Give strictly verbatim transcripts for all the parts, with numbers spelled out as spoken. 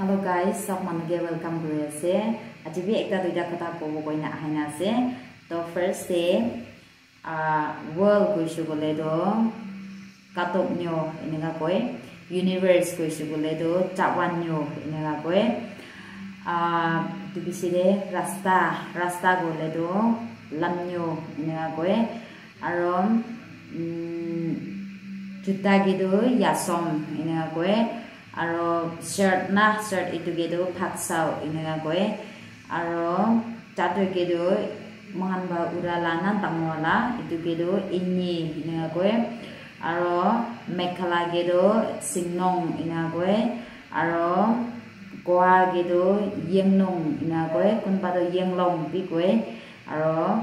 Hello guys, sob manu ke welcome kuri ase. Aji bi ekta duita kotha kobo koina ahina ase. To first te, ah, world koise koile to katok nyo eneka koi. Universe koise koile to chawan nyo eneka koi. Ah, tu bishi de rasta, rasta koile to lam nyo eneka koi. Aro, mm, juta ke tu yasom eneka koi. Aro shirt na, shirt itu ke tu phaksao eneka koi. Aro chatu ke tu mohan ba ura la na dangor la, itu ke tu ini eneka koi. Aro mekhala ke tu singnong eneka koi. Aro koa ke tu yengnong eneka koi. Kunba tu yenglong bi koi. Aro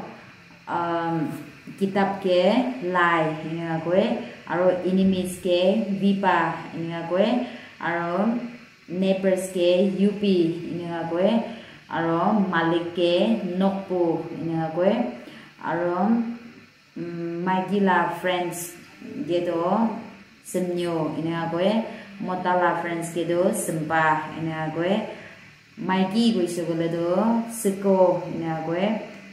um, kitab ke lai eneka koi, aro enemies ke vipa eneka koi, aro neighbors ke yupi eneka koi, aro malik ke nokpu eneka koi, aro um, maiki la friends ke to semnyo eneka koi, mota la friends ke to sempa eneka koi. Maiki koise koile tu siko eneka koi,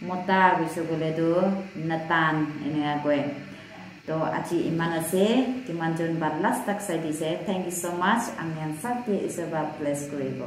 mota koise koile tu natan eneka koi. To aji iman ase, kiman jon ba last tak sai dise. Thank you so much. Ami khan sab ke Isor ba bless koribo.